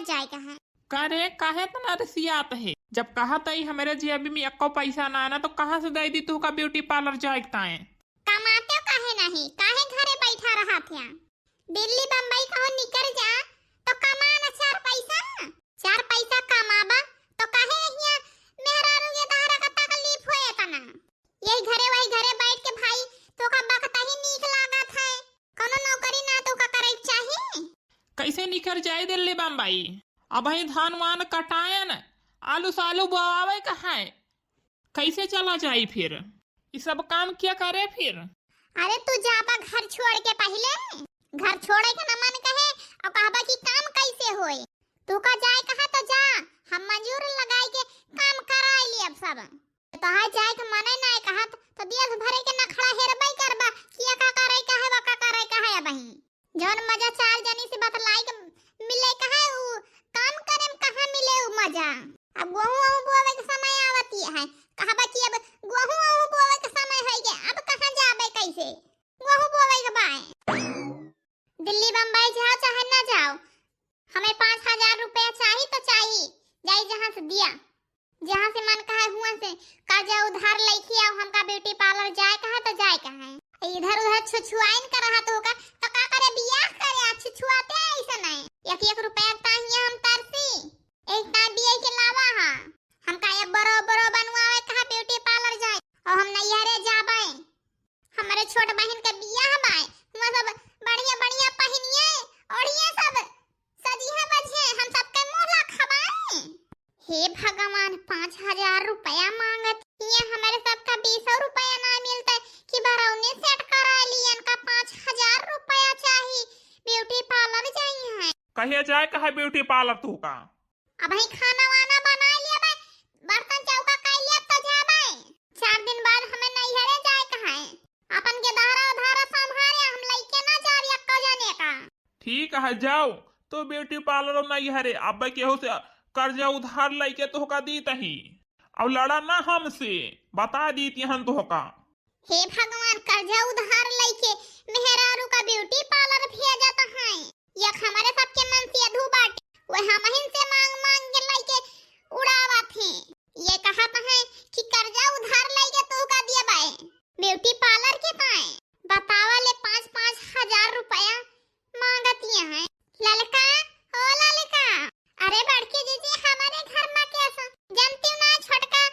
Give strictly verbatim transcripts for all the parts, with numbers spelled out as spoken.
जाए का है। का रे, काहे इतना रिसियात है? जब कहा तई हमरे जेबी में एको पैसा ना है ना, तो कहाँ से दे दी तू का beauty parlour जाए के ताए? कमाते काहे नहीं, काहे घरे बैठा रहा थे? दिल्ली बम्बई कहूँ निकर जा, तो कमा ना चार पैसा। चार पैसा कमाबा, तो काहे हियाँ मेहरारू के दहरा का तकलीफ होए तना? यही घरे वही घरे बैठ के भाई, तोका बकता ही नीक लागत है। कौनो नौकरी ना तोका करे के चाही? कैसे निकर जाए दिल्ली बम्बई? अबहीं धान वान कटायन, आलू सालू बोआवे का है, कैसे चला जाई फिर? ई सब काम क्या करे फिर? अरे तू जाबा घर छोड़ के पहिले, घर छोड़े के न मन कहे और कहबा कि काम कैसे होए? तू का जाए कहा तो जा, हम मजूर लगाई के काम कराई ली अब सब। तोहार जाए के मने नाय कहत, तो देश भरे के नखड़ा हेरबई करबा, कि ये का करे का है, वो का करे का है अबहीं। जौन मजा चार जनी से बतलाई के मिले का है, उ काम करे में कहाँ मिले उ मजा। अब गोहूँ वहूँ बोवे के समय आवती है, कहबा कि अब गोहूँ वहूँ बोवे के समय है के, अब कहाँ जाबे कैसे? गोहूँ बोवे के बाए। दिल्ली बम्बई जाओ चाहे ना जाओ, हमें पाँच हजार रुपया चाही तो चाही, जाई जहाँ से दिया। जहाँ से मन कहे हुआ से कर्जा उधार लइके आओ, हमका beauty parlour जाए का है तो जाए का है। इधर उधर छुछुआइन कर रहा तो का, तो का करे, बियाह करे आ छुछुआते ऐसा नहीं। एक एक रुपया ताहिया हम तरसी, एक ता बिया के लावा हा। हमका ये बड़ो बड़ो बनवावे का है beauty parlour जाए, और हम नैहरे जाबे। हमरे छोट बहिन के बियाह बाय, हुआ सब बढ़िया बढ़िया पहिनिए, ओढ़िए सब, सजिए बजिए, हम सबके मुँह ला खवाए। हे भगवान, पाँच हजार रुपया मांगत, ये हमरे सबका बीसो रुपया ना मिलते कि बरौनी set करा लियन का पाँच हजार रुपया चाही, beauty parlour जाई है। कहिया जाए का है beauty parlour तू का? अबहीं खाना वाना बनाइ लिया बे, बर्तन चौका कइ लिया तो जाबे। चार दिन बाद हमें नैहरे जाए का है। अपन के दहरा उधारा संभारे, हम लइके ना जाब एक्को जने का। ठीक है, जाओ तो beauty parlour नैहरे, अब केहू से कर्जा उधार लइके तोहका दी तही। और लड़ा ना हमसे, बता दी तिहन तोहका। हे भगवान, कर्जा उधार लइके मेहरारू का beauty parlour भेजत हैं। एक हमरे सबके मनसेधू बाटे, वह हमहिन से मांग मांग के लइके उड़ावत हैं। ये कहत हैं कि कर्जा उधार लइके तोहका दिया बाए beauty parlour के ताए। बतावा ले, पाँच पाँच हजार रुपया मांगतिया है। ललका, ओ ललका, अरे बड़की जीजी, हमरे घर में कैसा जनती ना, छोटका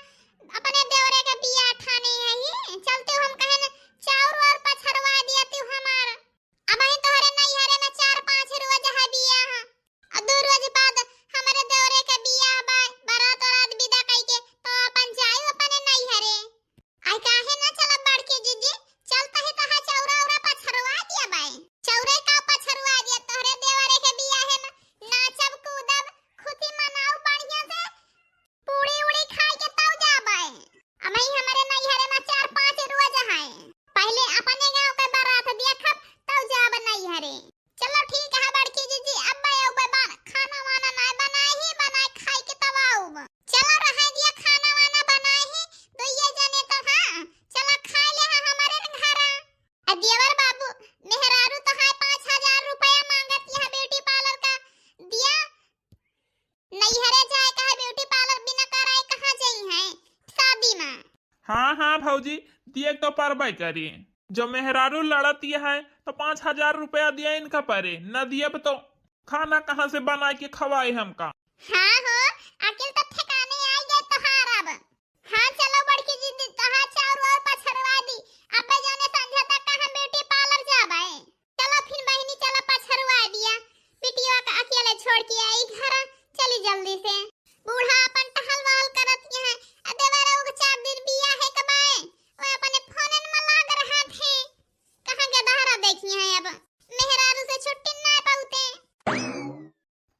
अपने देवरे के बियाह ठाने है, ही चलती हम कहे न चाउर और पछरवा दिया तू हमार। अबहीं तोहरे नैहरे में चार पाँच रोज है बियाह, और दो रोज बाद हमरे देवरे के बियाह बा, बारात वारात विदा कइके तो अपन जाई अपने नैहरे। आई काहे ना चलब बड़की जीजी, चलता ही तहा चौरा उरा पछरवा दिया बाई। चौरे का पछरवा दिया, तोहरे देवरे के बियाहे में नाचब कूदब, खुशी मनाऊ बढ़िया से, पूड़ी उड़ी खाई के तब जाबे। अबही हमरे नैहरे में चार पाँच रोज है, पहले अपने गाँव के बारात देखब तब जाब नैहरे। चलो ठीक है बड़की जीजी, अब बे, अब बे, बान खाना वाना ना बनाए ही, बनाए खाए के तब आऊब। चलो रहे दिया, खाना वाना बनाए ही, दुइये जने तो हाँ, चलो खाए ले हाँ हमारे न घरा। आ देवर बाबू, मेहरारू तो है पाँच हजार रुपया मांगत यहाँ beauty parlour का, दिया नैहरे जाए का है, beauty parlour बिना कराए कहाँ जाई है शादी में? हाँ, हाँ भौजी, दिए तो परबे करी। जो मेहरारू लड़त ये है, तो पाँच हजार रुपया दिए इनका परे, न दिए तो खाना कहाँ से बना के खवाए हमका? हाँ हो, अकिल तो ठिकाने आई गए तोहार अब। हाँ, चलो बड़की जीजी, तोहार चाउर और पछरवा दी। अबे जौने संझा तक का हम beauty parlour जाबे। चलो फिर बहिनी, चलो पछरवा दिया। बिटिया का अकेले छोड़ के आई घर, चली जल्दी से। बूढ़ा अपन टहल वहल करत यहाँ, आ देवरऊ के चार दिन बियाहे के बाए, वो अपने फोनन में लाग रहा थे। कहाँ के दहरा देखी है अब, मेहरारू से छुट्टी ना पाउते।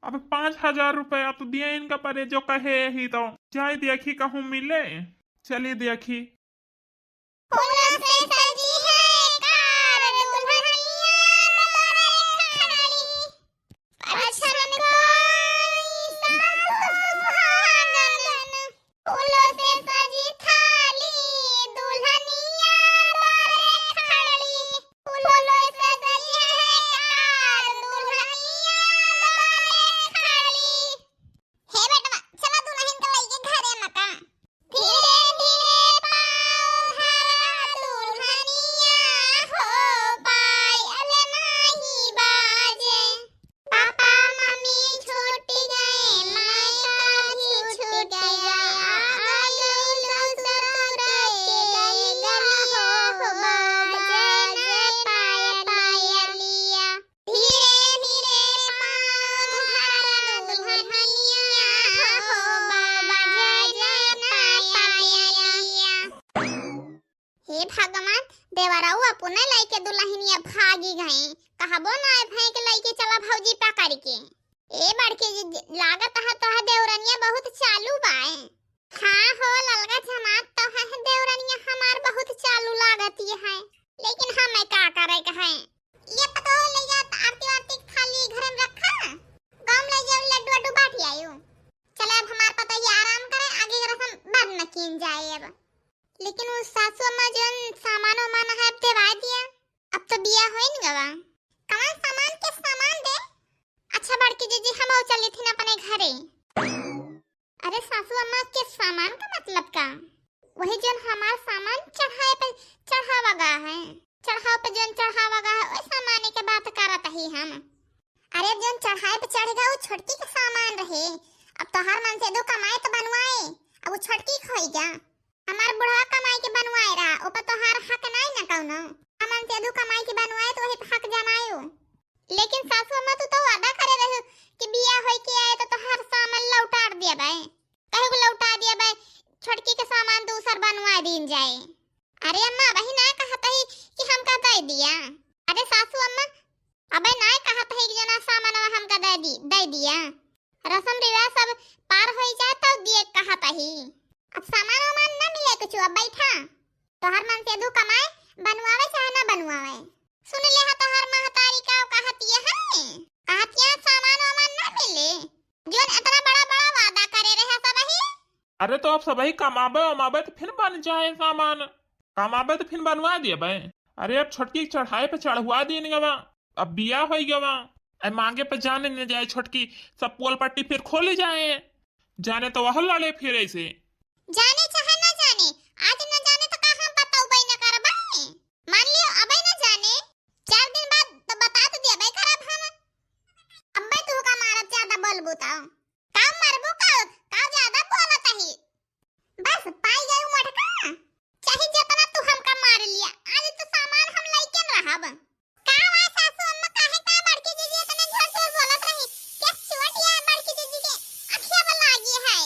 अब पाँच हजार रुपया तो दिए इनका परे, जो कहे ही तो जाए देखी कहूँ मिले, चली देखी। फूलों से सजी है कार, दुल्हनिया द्वारे खड़ी। पछन कोई सासु सुहागन, फूलों से सजी थाली, दुल्हनिया द्वारे खड़ी। फूलों से सजी है कार, दुल्हनिया द्वारे खड़ी। अबो नाय भैं के लइके चला भौजी पकड़ के। ए बड़की जीजी, लागत है तोहार देवरनिया बहुत चालू बाए। हाँ हो ललका, जनात तो है देवरनिया हमार बहुत चालू लागत ये है, लेकिन हमें का करे के है। ये पतोह ले जात आरती वारती खाली घर में रखा, गाँव ले जाओ लड्डू वड्डू बांट आयो। चले अब हमार पतोह ये आराम करे, आगे के रसम बाद में कीन जाए अब। लेकिन वो सासू अम्मा जौन सामान वामान है अब देवा दिया, अब तो बिया होइन गवा। कवन सामान के सामान दे? अच्छा बड़की जीजी, हम चली थी अपने घरे। अरे सासू अम्मा के सामान का मतलब का? वही जौन हमार सामान चढ़ाए पे चढ़ावा गा है, चढ़ाव पे जौन चढ़ावा गा है, ओई सामाने के बात करत ही हम। अरे जौन चढ़ाए पे चढ़ गा, वो छोटकी के सामान रहे। अब तोहार मन से दो कमाए तो बनवाए, अब वो छोटकी के होई गा। हमार बुढ़वा कमाई के बनवाए रहा, ओपर तोहार हक नाई न कौनो। हमन से दू कमाई के बनवाए तो वही पे हक जनायो। लेकिन सासू अम्मा, तू तो वादा करे रहे कि बिया होई के आए तो तोहार सामान लौटार दिया बाए, कहे को लौटा दिया बाए, छोटकी के सामान दूसर बनवा दीन जाए। अरे अम्मा, अबही ना कहत ही कि हमका दे दिया। अरे सासू अम्मा, अबे ना कहत ही कि जना सामान हमका दे दी, दे दिया। रसम रिवाज सब पार होई जाए तब दिए कहत ही। अब सामान वामान ना मिले कुछ, अब बैठा। तोहर मन से दू कमाए, बनवावे चाहे ना बनवावे। सुन ले हा तोहर महतारी का कहत ये है, कहत ये सामान वामान ना मिले। जौन इतना बड़ा बड़ा वादा करे रहे सबही। अरे तो अब सबही कमाबे वमाबे तो फिर बन जाए सामान, कमाबे तो फिर बनवा दिया बे। अरे अब छोटकी चढ़ाए पे चढ़वा दीन गवा, अब बिया होई गवा। ऐ मांगे पे जाने न जाए छोटकी, सब पोल पट्टी फिर खोले जाए। जाने तो वह लड़े फिर ऐसे। जाने चाहे ना जाने, आज न जाने तो का हम बताऊ बई न करबे? मान लियो अबे न जाने, चार दिन बाद तो बता तो दिया बई करब हम। अब्बे तू का मारब ज्यादा बोलबू तो। का मारबू का, का ज्यादा बोलत ही? बस पाई गई मोटका, चाहे जितना तू हमका मार लिया, आज तो सामान हम लइके न रहब। का हुआ सासू अम्मा, काहे का बड़की जीजी इतने जोर से बोलत रही? के चोट या बड़की जीजी के अखिया में लागी है?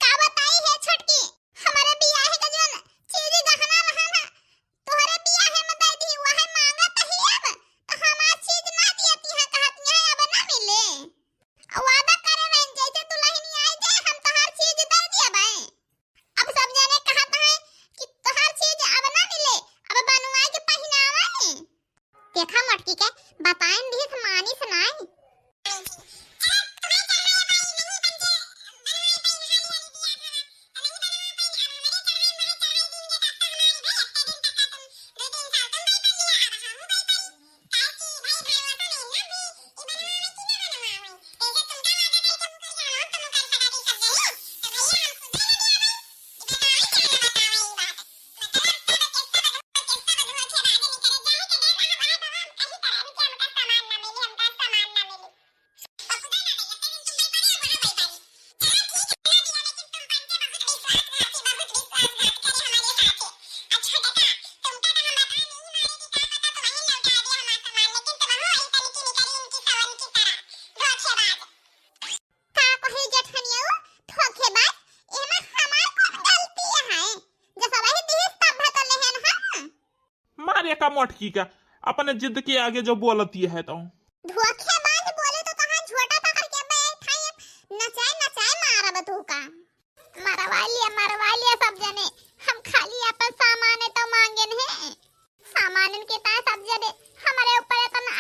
का बताई है छोटकी, हमारे बियाह के जौन चीज गहना रहा ना, तोहरे बियाह में दे दी, वह मांगत ही अब, तो हमार चीज ना दियती है, कहत यहाँ अब ना मिले। वादा करे रहन, जैसे दुल्हन आई जाए, हम तोहार चीज दे दिया बे। अब सब जने कहत हैं कि तोहार चीज अब ना मिले, अब बनवाए के पहिनावा है। देखा मोटकी के बताइन दिहिस, मानिस नाई। का कही जेठनिया, धोखेबाज, एमे हमार कौन गलती है? जब सबही दिहिस तब तो लेहन हम। मारे का मोटकी का, अपने जिद के आगे जो बोलती है तो। धोखेबाज बोले तो तहां झोटा पकड़ के बैठाई, नचाए नचाए मारब तू का। मरवा लिया, मरवा लिया सब जने, हम खाली अपन सामान तो मांगेन है। सामानन के ताय सब जने हमरे ऊपर इतना